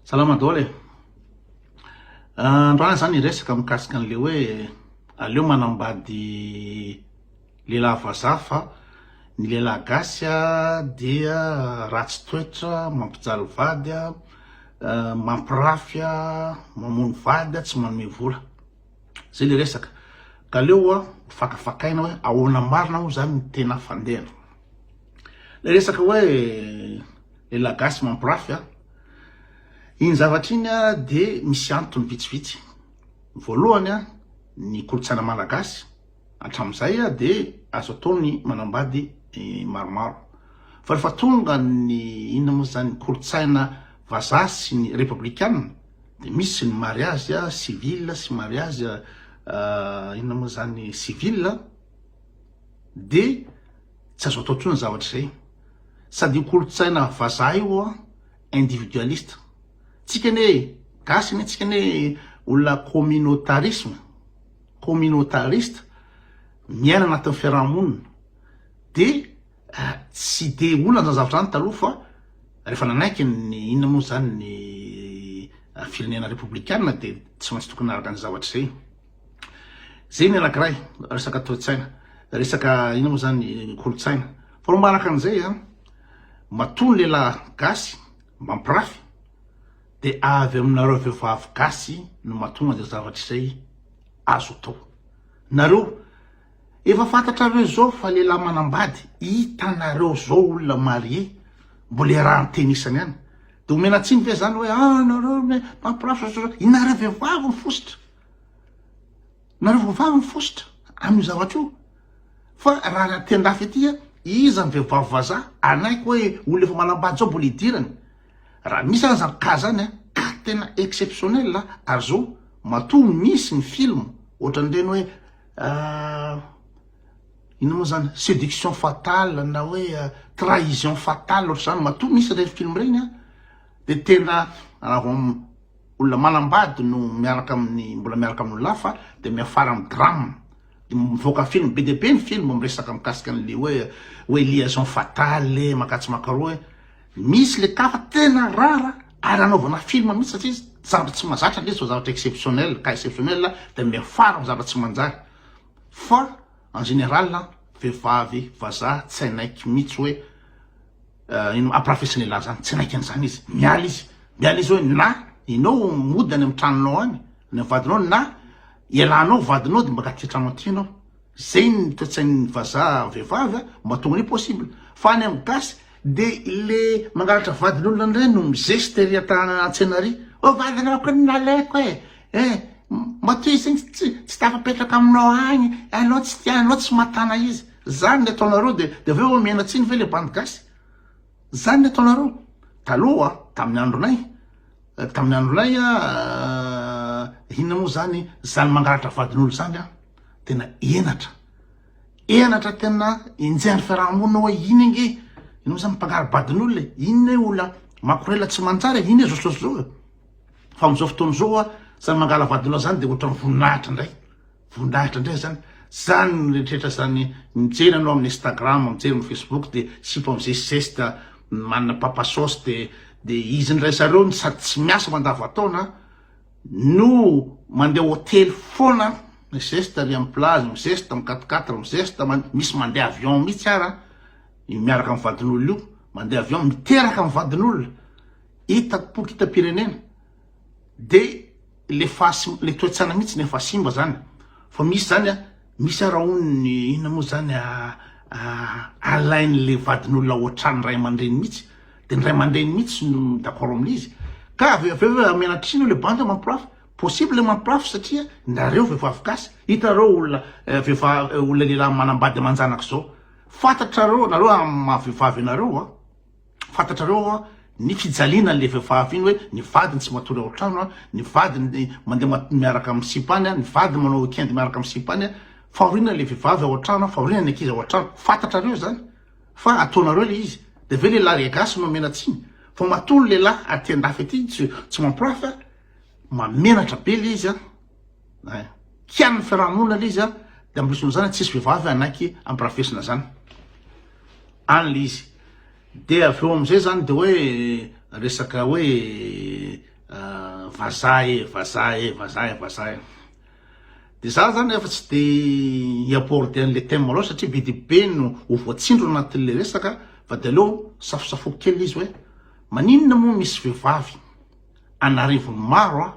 Salama daholo e. Androany zany hiresaka mikasika an'le hoe aleo manambady lehilahy vazaha fa ny lehilahy gasy dia ratsy toetra, mampijaly vady, mampirafy, mamono vady, tsy manome vola. Zay le resaka. Ka aleo fakafakaina hoe ahoana marina moa zany ny tena fandehany. Le resaka hoe lehilahy gasy mampirafy a, iny zavatra iny a de misy antony vitsivitsy. Voalohany a, ny kolontsaina malagasy hatramin'izay a de azo atao ny manambady maromaro. Fa rehefa tonga ny inona moa zany kolontsaina vazaha sy ny repoblikana de misy ny mariage civil sy mariage inona moa zany civil de tsy azo atao intsony ny zavatra izay. Sady io kolontsaina vazaha io an, individualiste. Tsika anie gasy anie tsika anie olona communautarisme, communautariste, miaina anatin'ny fiarahamonina. De tsy de olana zany zavatra zany taloha fa rehefa nanaiky ny inona moa zany ny firenena repoblikana de tsy maintsy tokony hanaraka ny zavatra izay. Zay ny anakiray, resaka toe-tsaina, resaka inona moa zany kolontsaina. Faharoa manaraka an'izay an, matoa ny lehilahy gasy mampirafy de avy aminareo vehivavy gasy no mahatonga an'izay zavatra izay azo atao. Nareo, efa fantatrareo zao fa lehilahy manambady, hitanareo zao olona marié mbola iarahan'ny tenisany ihany, de omena tsiny ve zany hoe ah nareo mampirafy, inareo vehivavy ny fositra. Nareo vehivavy ny fositra amin'io zavatra io. Fa raha aty andafy aty a, iza ny vehivavy vazaha anaiky hoe olona efa manambady zao mbola idirany. Raha misy aza zany cas zany a, cas tena exceptionnel ary zao matoa misy ny film ohatran'ireny hoe inona moa zany séduction fatale na hoe trahison fatale ohatr'izany, matoa misy ireny film ireny a, de tena raha vao olona manambady no miaraka amin'ny mbola miaraka amin'olona hafa de miafara amin'ny drame, de mivoaka film be dia be ny film miresaka mikasika an'le hoe hoe liaison fatale makatsy makaroa hoe misy le cas fa tena rare ary anaovana film mihitsy satria zavatra tsy mahazatra le izy fa zavatra exceptionnel, cas exceptionnel de miafara amin'ny zavatra tsy manjary fa en général vehivavy vazaha tsy hanaiky mihitsy hoe Ino ampirafesin'ny lehilahy zany, tsy hanaiky an'izany izy, miala izy, miala izy hoe na enao mody any amin'ny tranonao any, any amin'ny vadinao na ialanao vadinao de maka aty an-trano aty enao, zay ny toe-tsain'ny vazaha vehivavy a, mahatonga an'io possible, fa any amin'ny gasy de le mangalatra vadin'olona indray no mizesta ery an-tanana an-tsena ary, oh vadinao ko no nalaiko e, eh matoa izy iny tsy tsy tafapetraka aminao agny, anao tsy tia anao tsy mahatana izy. Zany ny ataonareo de de avy eo omena tsiny ve le bandy gasy? Zany ny ataonareo? Taloha tamin'ny andronay tamin'ny andronay a inona moa zany zany mangalatra vadin'olo zany a tena henatra henatra tena enjehan'ny fiarahamonina hoe iny ange ino moa zany mpangaro-badin'olona e inona hoe olona makorela tsy manjary e iny hoe zao zao e fa am'izao fotoana izao a zany mangala vadin'olona zany de ohatran'ny voninahitra indray Voninahitra ndray zany. Zany no rehetrarehetra zany mijery anao amin'ny instagram, mijery amin'ny facebook de sipa mizesizesta manana papa sauce de de izy ndray zareo no sady tsy miasa mandavataona no mandeha hotely foana mizesta ary amin'ny plage mizesta amin'ny quatre quatre mizesta misy mandeha avion mihitsy ara miaraka amin'ny vadin'olona io mandeha avion miteraka amin'ny vadin'olona hitako poky hitam-pirenena de le fahasim le toetsaina mihitsy no efa simba zany fa misy zany a misy ara hono ny inona moa zany a alain'le vadin'olona ohatran'ny ray aman-dreny mihitsy de ny ray aman-dreny mihitsy no d'accord amin'izy ka avy avy eo amenatra iny le bandy mampirafy possible mampirafy satria nareo vehivavy gasy hitanareo olona vehivavy olona lehilahy manambady aman-janaka zao fantatrareo nareo amin'ny maha vehivavy anareo a Fantatrareo hoa ny fijaliana an'le vehivavy iny hoe ny vadiny tsy matory ao an-trano a, ny vadiny mandeha miaraka amin'ny sipa any a, ny vadiny manao week-end miaraka amin'ny sipa any a, fahoriana le vehivavy ao an-trano a, fahoriana ny ankizy ao an-trano, fantatrareo zany fa ataonareo le izy, de ve lehilahy gasy no omena tsiny? Fa matoa ny lehilahy aty an-dafy aty tsy tsy mampirafy a, mamenatra be le izy a, eh, kianin'ny fiarahamonina le izy a, de amboson'izany tsisy vehivavy hanaiky ampirafesina zany. Any le izy. De avy eo amizay zany de hoe resaka hoe Vazaha e, vazaha e, vazaha e, vazaha e. De za zany efa tsy de hi-aborder an'le thème loatra satria be dia be no ho voatsindrona anatin'le resaka fa de aleo safosafoko kely izy hoe maninona moa misy vehivavy an'arivony maro a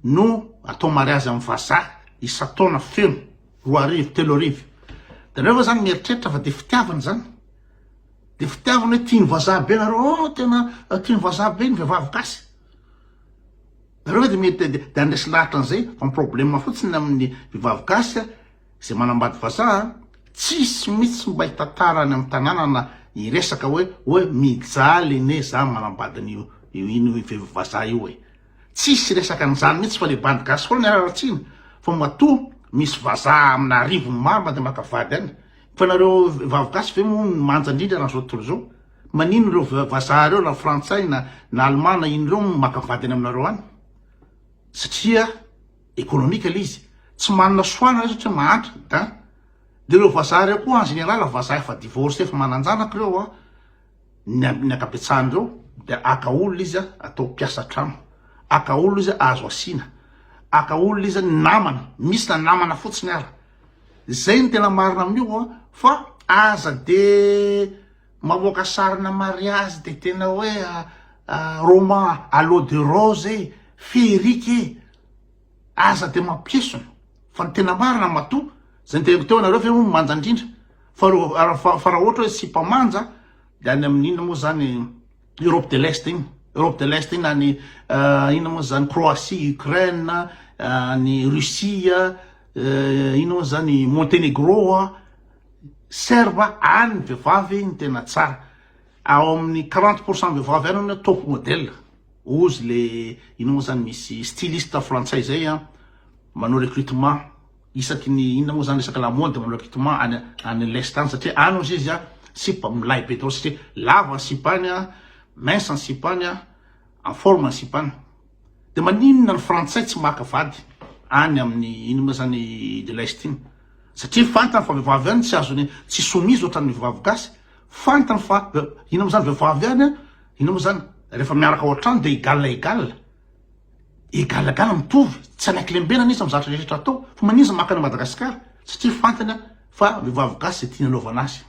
no atao mariazy amin'ny vazaha isan-taona feno 2000, 3000. De nareo va zany mieritreritra fa de fitiavana zany? De fitiavana hoe tian'ny vazaha be nareo, oh tena tian'ny vazaha be ny vehivavy gasy. Nareo ve de mety de handresy lahatra an'izay fa ny problème fotsiny amin'ny vehivavy gasy izay manambady vazaha tsisy mihitsy mba hitantara any amin'ny tanàna na hiresaka hoe hoe mijaly anie za manambady an'io io ino vehivavy vazaha io e. Tsisy resaka an'izany mihitsy fa le bandy gasy foana ny araratsiana fa matoa misy vazaha amina arivony maro mandeha maka vady any fa nareo vehivavy gasy ve moa no manja indrindra raha zao tontolo izao? Manino ireo vazaha ireo na frantsay na na allemand na ino ireo maka vady any aminareo any? Satria économique le izy. Tsy manana choix nareo satria mahantra da de ireo vazaha ireo koa en général vazaha efa divorcé efa manan-janaka ireo a ny ny ankabetsahan'ireo de aka olona izy a atao mpiasa trano, aka olona izy azo asiana, aka olona izy ny namana, misy na namana fotsiny ara. Zay no tena marina amin'io a fa aza de Mamoaka sarina mariazy de tena hoe roman à l'eau de rose e, feerique e, aza de mampiesona fa ny tena marina matoa zay niteneniko teo nareo ve moa manja indrindra fa fa raha ohatra hoe sipa manja de any amin'ny inona moa zany Europe de l'Est iny, Europe de l'Est iny any inona moa zany Croatie, Ukraine, any Russie, inona moa zany Montenegro, Serba any ny vehivavy ny tena tsara. Ao amin'ny 40% vehivavy any hono top model. Ozy le ino moa zany misy styliste frantsay zay an manao recrutement isaky ny inona moa zany resaka la mode manao recrutement any any l'est any satria any ozy izy an sipa milay be daholo satria lava ny sipa any an, mince ny sipa any an, en forme ny sipa any. De maninona ny frantsay tsy maka vady any amin'ny ino moa zany de l'est iny? Satria fantany fa vehivavy any tsy azony tsy soumise ohatran'ny vehivavy gasy, fantany fa ino moa zany vehivavy any an, ino moa zany rehefa miaraka ao an-trano de égal à égal, égal égal mitovy, tsy hanaiky lembenana izy amin'ny zavatra rehetra atao, fa maninona izy maka an'i Madagasikara? Satria fantany fa vehivavy gasy zay tiany anaovana azy.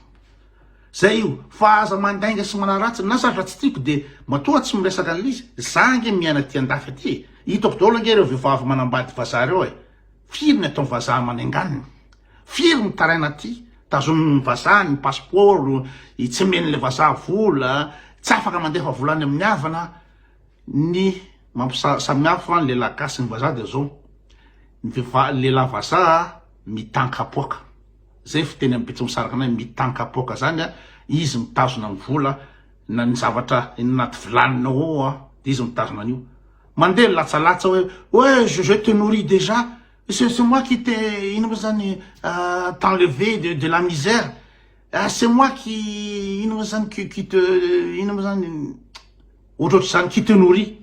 Zay io, fa aza mandainga sy manaratsy, na zavatra tsy tiako de matoa tsy miresaka an'le izy, za ange miaina aty andafy aty e, hitako daholo ange ireo vehivavy manambady vazaha ireo e, firy ny ataon'ny vazaha manenganina, firy mitaraina aty, tazomin'ny vazaha ny passeport, tsy omen'le vazaha vola, tsy afaka mandefa vola any amin'ny havana, ny mampisa samihafa ny lehilahy gasy sy ny vazaha de zao, ny vehivavy lehilahy vazaha mitan-kapoaka. Zay fiteny am betsimisaraka anay mitan-kapoaka zany a, izy mitazona ny vola na ny zavatra eny anaty vilaninao ao a, de izy mitazona an'io. Mandeha ny latsalatsa hoe ouais je je te nourris déjà, c'est c'est moi qui te ino moa zany t'enlever de de la misère, ah c'est moi qui ino moa zany qui qui te ino moa zany ohatrohatr'izany qui te nourrit.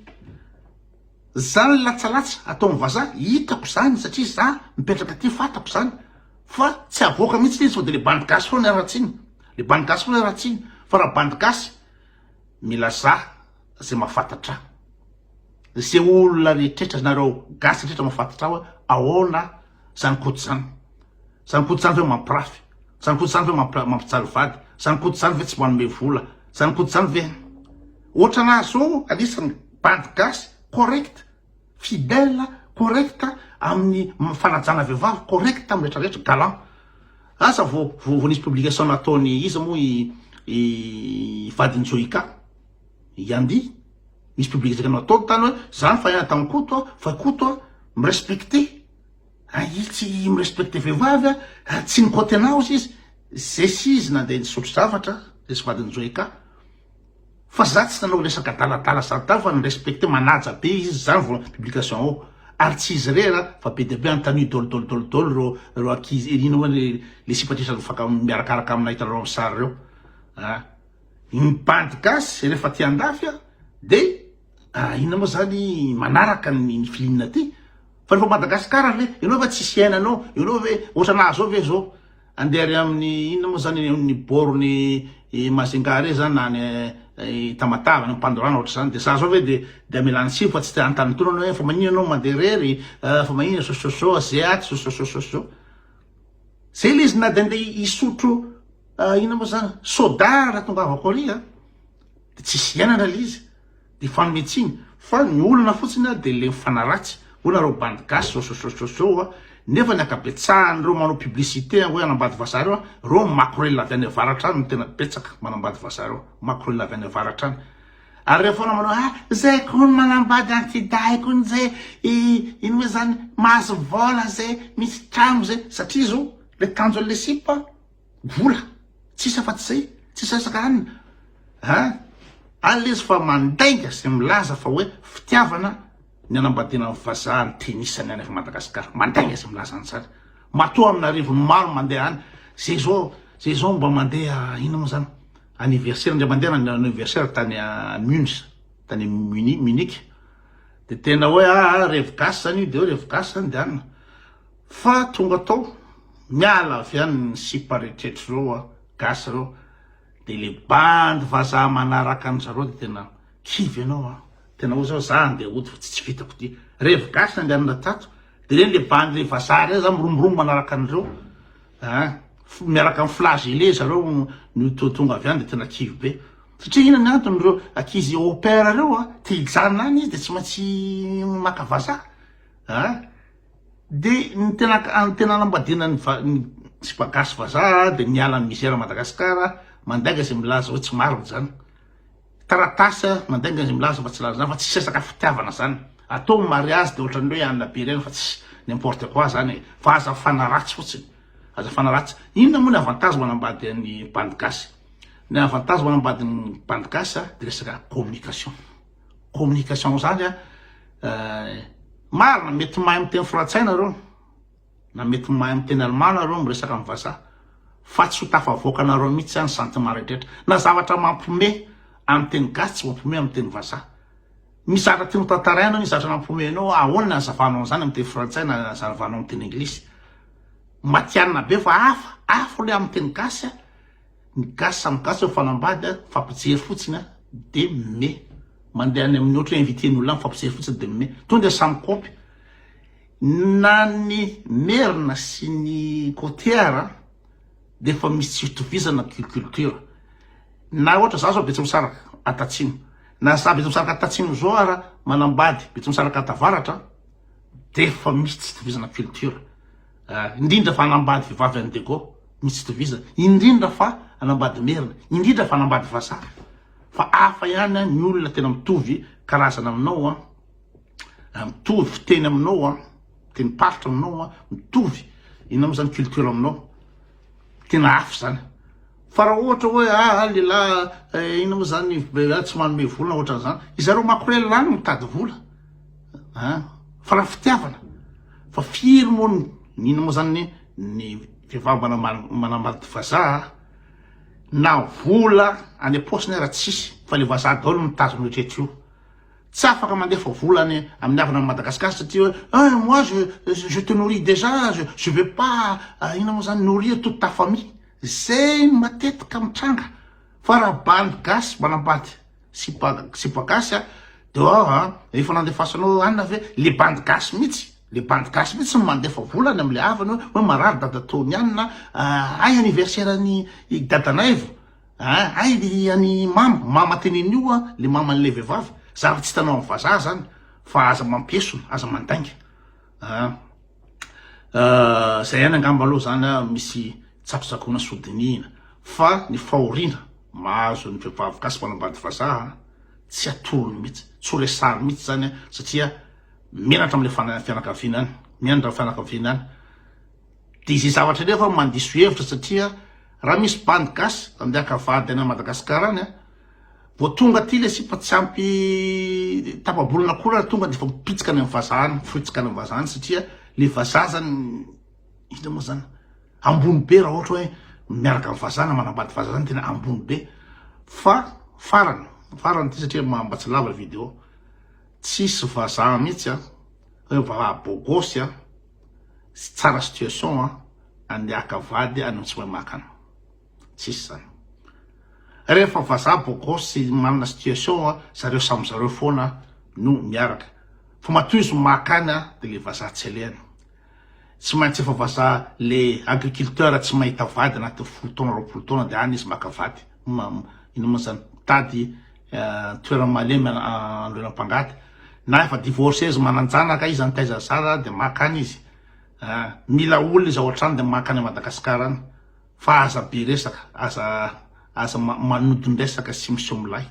Zany latsalatsa ataon'ny vazaha hitako zany satria za mipetraka aty fantako zany fa tsy avoaka mihitsy le izy fa de le bandy gasy foana haratsiana le bandy gasy foana haratsiana fa raha bandy gasy milazà zay mahafantatra ahy ze olona rehetrretra nareo gasy rehetra mahafantatra ahy hoe ahoana zany koto zany zany koto zany ve mampirafy zany koto zany ve mampijaly vady zany koto zany ve tsy manome vola zany koto zany ve Ohatranà zao anisany bandy gasy correct, fidèle, correct amin'ny fanajana vehivavy, correct amin'ny rehetra rehetra, galant. Asa vao vao nisy publication nataony iza moa i i vadin'i Joyka, i Andy, nisy publication nataony tany hoe za ny fahaizana tamin'i Koto a, fa Koto a mi-respecter, i tsy mi-respecter vehivavy a, tsy ni-cote anà ozy izy, zesy izy nandeha nisotro zavatra, zesy vadin'i Joyka. Fa za tsy nanao resaka adaladala zany tany fa ni-respecter manaja be izy zany vao publication ao ary tsy izy irery a fa be dia be antanio dol dol dol dol reo reo ankizy ino moa le le sipa tritra mifaka miarakaraka amina hitanareo amin'ny sary reo a ny bandy gasy rehefa aty andafy a de inona moa zany manaraka ny ny feeling aty fa rehefa Madagascar ve ianao ve tsisy iainanao ianao ve ohatranahy zao ve zao Andeha ary amin'ny inona moa zany amin'ny bord ny Majunga ary zany na any Tamatave any Ampandorana ohatr'izany de za zao ve de de amelany tsiny fa tsy te hanontany intsony hoe fa maninona anao mandeha irery fa maninona sosososo ze atsy sososososo zay le izy na de andeha hisotro inona moa zany soda raha tongavako ary a de tsisy iainana le izy de fanome tsiny fa ny olona fotsiny a de le mifanaratsy hoy nareo bandy gasy zao zao zao zao a nefa ny ankabetsahan'ireo manao publicité hoe hanambady vazaha reo a reo makorelina avy any avaratra any no tena betsaka manambady vazaha reo makorelina avy any avaratra any ary rehefa foana manao ah zay koa ny manambady antidahy koa ny zay ino moa zany mahazo vola zay misy trano zay satria zao le tanjon'le sipa Vola, tsisy afa-tsy zay, tsisy resaka anona a! Any le izy fa mandainga sy milaza fa hoe fitiavana ny anambadiana ny vazaha ny tenisany any avy Madagascar, mandainga sy milaza an'izany, matoa amin'arivony maro mandeha any, zay zao, zay zao mba mandeha inona moa zany, anniversaire, indray mandeha nanao anniversaire tany Munich, tany Munich, Munich, de tena hoe aa revy gasy zany io, de hoe revy gasy zany de anona. Fa tonga tao, miala avy any ny sipa rehetrretra reo a, gasy reo, de le bandy vazaha manaraka an zareo de tena kivy enao a, tena oa zao za andeha hody fa tsy tsy vitako ty, revy gasy nandehanana tato, de reny le bandy le vazaha reny zany miromoromo manaraka an'ireo a, miaraka am flagellé zareo no tonga avy any de tena kivy be, satria inona ny antony reo ankizy au pair reo a, te hijanona any izy de tsy maintsy maka vazaha a. De ny tena ny tena anambadiana ny va ny sipa gasy vazaha de miala ny misère Madagascar mandainga zay milaza hoe tsy marina zany taratasy mandainga zay milaza fa tsy laza zany fa tsisy resaka fitiavana zany atao ny mariage de ohatran'ny hoe anona be reny fa tsy n'importe quoi zany e fa aza mifanaratsy fotsiny aza mifanaratsy inona moa ny avantage manambady an'ny bandy gasy ny avantage manambady ny bandy gasy de resaka communication Communication zany a marina mety mahay miteny frantsay nareo na mety mahay miteny allemand nareo miresaka amin'ny vazaha fa tsy ho tafavoaka nareo mihitsy zany sentiment rehetra na zavatra mampome amin'ny teny gasy tsy mampome amin'ny teny vazaha misy zavatra tianao tantaraina misy zavatra nampome anao ahoana ny azavanao an'izany amin'ny teny frantsay na azavanao amin'ny teny anglisy matianina be fa hafa hafa le amin'ny teny gasy a Ny gasy samy gasy mifanambady a, mifampijery fotsiny a, de me. Mandeha any amin'ny ohatra hoe invité ny olona any mifampijery fotsiny de me. Tonga de samy kaopy. Na ny merina sy ny côtier ara de efa misy tsy fitovizana culture. Na ohatra za zao betsimisaraka atatsimo, na za betsimisaraka atatsimo zao ara manambady betsimisaraka atavaratra de efa misy tsy fitovizana culture. Indrindra fa hanambady vehivavy any Dego, misy tsy itovizana, indrindra fa hanambady merina, indrindra fa hanambady vazaha, fa hafa ihany ny olona tena mitovy karazana aminao an, mitovy fiteny aminao an, tenim-paritra aminao an, mitovy inona moa zany culture aminao, tena hafa zany. Fa raha ohatra hoe ah lehilahy eh, inona moa zany lehilahy tsy manome vola na ohatran'izany, izareo makorelina any mitady vola an, fa raha fitiavana, fa firy moa ny inona moa zany ny vehivavy manambady vazaha na vola any am-paosiny ara tsisy fa le vazaha daholo mitazona rehetra io. Tsy afaka mandefa vola any amin'ny havana any Madagascar satria hoe eh moi je je te nourris déjà je je vais pas inona moa zany nourrir toute ta famille. Zay no matetika mitranga fa raha bandy gasy manambady sipa sipa gasy a de aa efa nandefasanao anona ve le bandy gasy mihitsy le bandy gasy mihitsy no mandefa vola any amle havany hoe hoe marary dadatoany anona hay anniversaire ny dadanaivo a hay ny any mama mama teneniny io a le maman'le vehivavy zava tsy hitanao amin'ny vazaha zany fa aza mampiesona aza mandainga a Zay ihany angamba aloha zany a misy tsakotsakoana sy hodinihina fa ny fahoriana mahazo ny vehivavy gasy manambady vazaha tsy atorony mihitsy, tsy ho resahiny mihitsy zany a satria menatra amle fianakaviana any, menatra am fianakaviana any, de izay zavatra nefa mandiso hevitra satria raha misy bandy gasy andeha haka vady any Madagascar any a Vao tonga aty le sipa tsy ampy tapa-bolana akory ary tonga de efa mipitsika any amin'ny vazaha any, mifoitsika any amin'ny vazaha any satria le vazaha zany inona moa zany ambony be raha ohatra hoe miaraka amin'ny vazaha na manambady vazaha zany tena ambony be fa farany farany ty satria mba tsy lava vidéo tsisy vazaha mihitsy a hoe vazaha beau gosse a sy tsara situation a andeha haka vady any amin'ny tsy mahay maka any. Tsisy zany. Rehefa vazaha bogosy manana situation a, zareo samy zareo foana no miaraka. Fa matoa izy maka any a, de le vazaha tsy alehany. Tsy maintsy efa vazaha le agriculteur tsy mahita vady anatin'ny 10 taona 20 taona de any izy maka vady. Inona moa zany? Mitady toerana malemy anoloana mpangady. Na efa divorcé izy manan-janaka izy nitaiza zaza de maka any izy. Mila olona izy ao an-trano de maka any Madagascar any. Fa aza be resaka, aza aza manodin-dresaka sy miseho milay.